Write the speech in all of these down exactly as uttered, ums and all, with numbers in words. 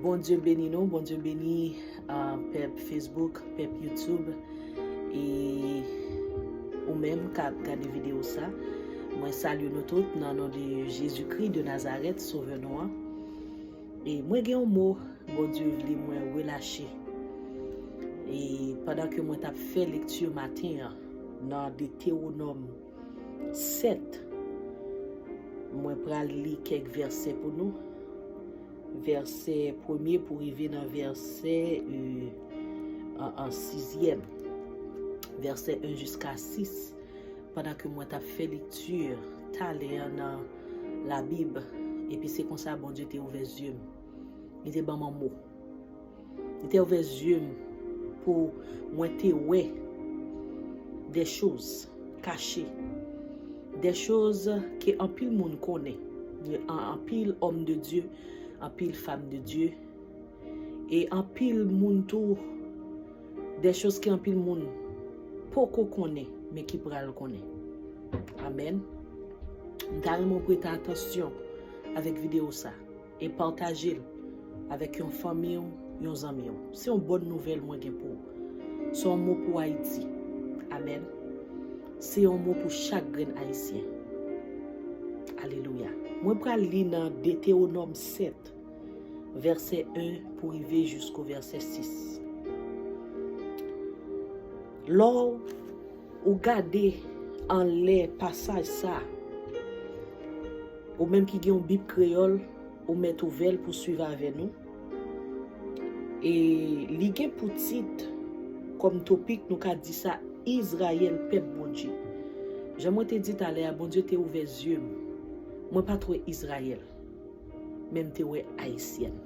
Bondye beni nou, Bondye beni uh, pèp Facebook, pèp YouTube, e ou menm k ap gade videyo sa. Mwen salye nou tout nan non de Jezikri de Nazarèt, Sovè nou an. E mwen gen yon mo Bondye vle mwen relache. E pandan ke mwen t ap fè lekti maten an nan Detewonòm sèt, mwen pral li kèk vèsè pou nou. Vèsè premye pou rive nan vèsè euh, an, an sizyèm. Vèsè en jiska sis. Pandan ke mwen t ap fè lekti talè an nan Labib, epi se konsa Bondye te ouvè zye m. Li te ban m yon mo. Li te ouvè zye m pou mwen te wè des choses cachées, des choses ke anpil moun konnen, anpil homme de Dieu, anpil femme de Dieu, e anpil moun tou, des choses ke anpil moun poko konnen, men ki pral konnen. Amèn. M ta renmen w prete atansyon avèk videyo sa e pataje l avèk yon fanmi w, yon zanmi w. Se yon bòn nouvèl mwen gen pou ou. Se yon mo pou Ayiti. Amèn. Se yon mo pou chak grenn Ayisyen. Alelouya. Mwen pral li nan Detewonòm sèt, vèsè en pou rive jisko vèsè sis. Lè w gade anlè pasaj sa, ou menm ki gen yon bib kreyòl, ou mèt ouvè l pou swiv avè nou. E li gen pou tit kòm topik, nou ka di sa, Izrayèl, pèp Bondye. Jan mwen te di talè a, Bondye te ouvè zye m. Mwen pa t wè Izrayèl, men m te wè Ayisyèn.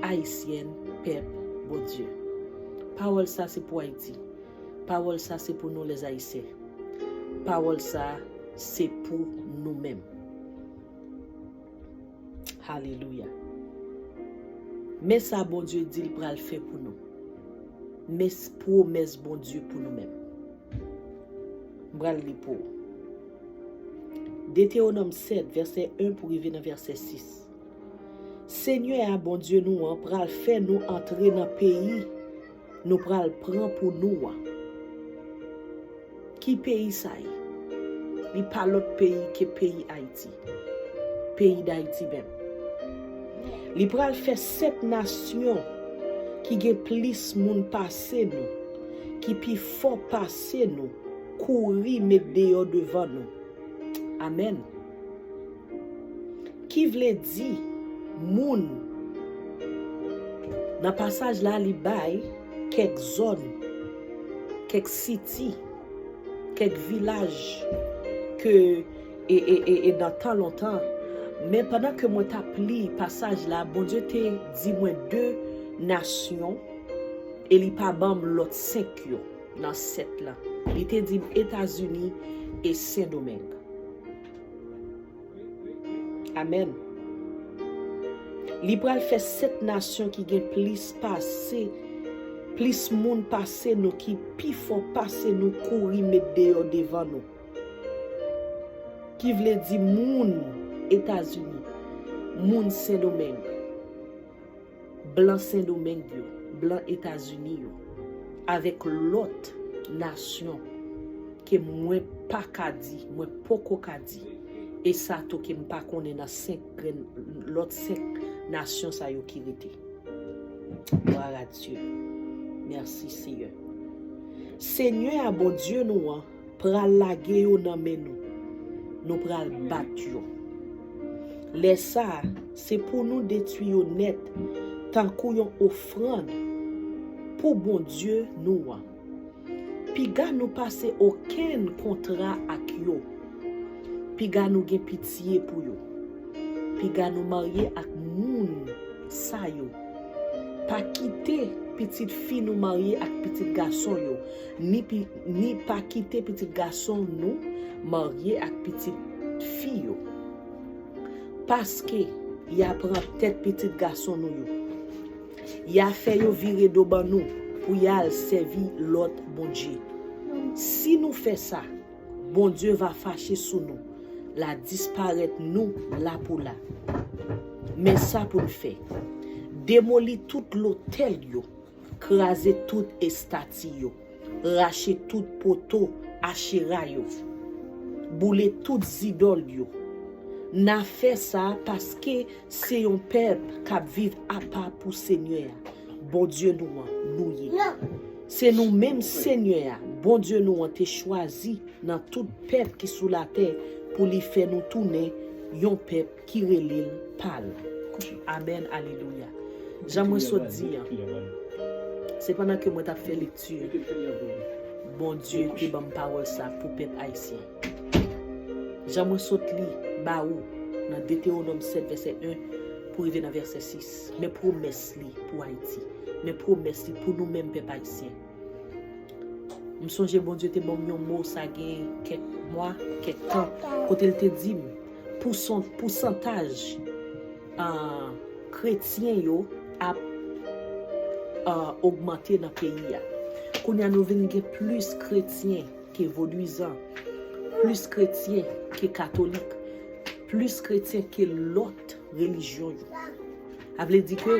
Ayisyèn, pèp Bondye. Pawòl sa se pou Ayiti. Pawòl sa se pou nou, les Haïtiens. Pawòl sa se pou nou menm. Alelouya. Men sa Bondye di l pral fè pou nou. Men pwomès Bondye pou nou menm. M pral li pou ou. Detewonòm sèt, vèsè en pou rive nan vèsè sis. Senyè a, Bondye nou an, pral fè nou antre nan peyi nou pral pran pou nou an. Ki peyi sa ye? Li pa lòt peyi ke peyi Ayiti. Peyi Dayiti menm. Li pral fè sèt nasyon ki gen plis moun pase nou, ki pi fò pase nou, kouri met deyò devan nou. Amèn. Ki vle di moun. Nan pasaj la, li bay kèk zòn, kèk siti, kèk vilaj ke e, e, e, e nan tan lontan. Men pandan ke mwen t ap li pasaj la, Bondye te di mwen de nasyon e li pa ban m lòt senk yo nan sèt la. Li te di m Etazini e Sendomeng. Amèn. Li pral fè sèt nasyon ki gen plis pase, plis moun pase nou, ki pi fò pase nou kouri met deyò devan nou. Ki vle di moun Etazini, moun Sendomeng, blan Sendomeng yo, blan Etazini yo, avèk lòt nasyon ke mwen pa ka di, mwen poko ka di, e sa tou ke m pa konnen nan senk grenn, lòt senk nasyon sa yo ki rete. Gloire à Dieu. Mèsi, Seyè. Senyè a, Bondye nou an, pral lage yo nan men nou. Nou pral bat yo. Lè sa a, se pou nou detwi yo nèt, tankou yon ofrann pou Bondye nou an. Piga nou pase okenn kontra ak yo. Piga nou gen pitye pou yo. Piga nou marye ak moun sa yo. Pa kite pitit fi nou marye ak pitit gason yo, ni, pi, ni pa kite pitit gason nou marye ak pitit fi yo. Paske y a pran tèt pitit gason nou yo. Y a fè yo vire do ban nou pou y al sèvi lòt bondye. Si nou fè sa, Bondye va fache sou nou, l a disparèt nou la pou la. Men sa pou n fè. Demoli tout lotèl yo, kraze tout estati yo, rache tout poto Achera yo, boule tout zidòl yo. N a fè sa paske se yon pèp k ap viv apa pou Senyè a, Bondye nou an, nou ye. Se nou menm Senyè a, Bondye nou an, te chwazi nan tout pèp ki sou latè pou li fè nou tounen yon pèp ki rele l pa l. Amèn, alelouya. Jan mwen sot di an, se pandan ke mwen t ap fè lekti, Bondye te ban m pawòl sa pou pèp ayisyen. Jan mwen sot li ba ou nan Detewonòm sèt vèsè en pou rive nan vèsè sis. Men pwomès li pou Ayiti. Men pwomès li pou nou menm pèp ayisyen. M sonje Bondye te ban m yon mo sa gen kèk mwa, kèk tan, kote l te di m pousan- pousantaj ah, kretyen yo ap ah, ogmante nan peyi a. Kounye a nou vin gen plis kretyen ke vodwizan, plis kretyen ke katolik, plis kretyen ke lòt relijyon yo. Sa vle di ke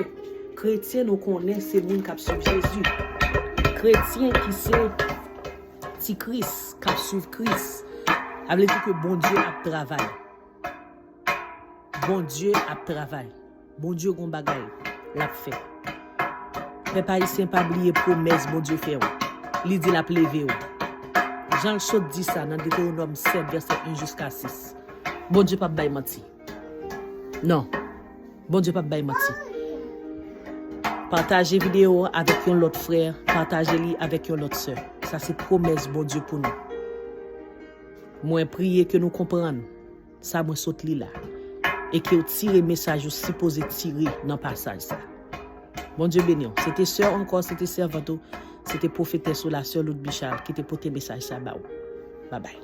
kretyen nou konnen se moun k ap swiv Jezi. Kretyen ki se ti Kris, k ap swiv Kris. Sa vle di ke Bondye ap travay. Bondye ap travay. Bondye gon bagay l ap fè. Pèp ayisyen, pa bliye pwomès Bondye fè w. Li di l ap leve w. Jan l sot di sa nan Detewonòm sèt, vèsè en jiska sis. Bondye p ap bay manti. Non. Bondye p ap bay manti. Pataje videyo a avèk yon lòt frè, pataje li avèk yon lòt sè. Sa se pwomès Bondye pou nou. Mwen priye ke nou konprann sa mwen sot li la, e ke w tire mesaj ou sipoze tire nan pasaj sa. Bondye beni w. Se te sè w ankò, se te sèvant ou, se te pwofetès ou la, sè Loud Michal, ki te pote mesaj sa ba ou. Babay.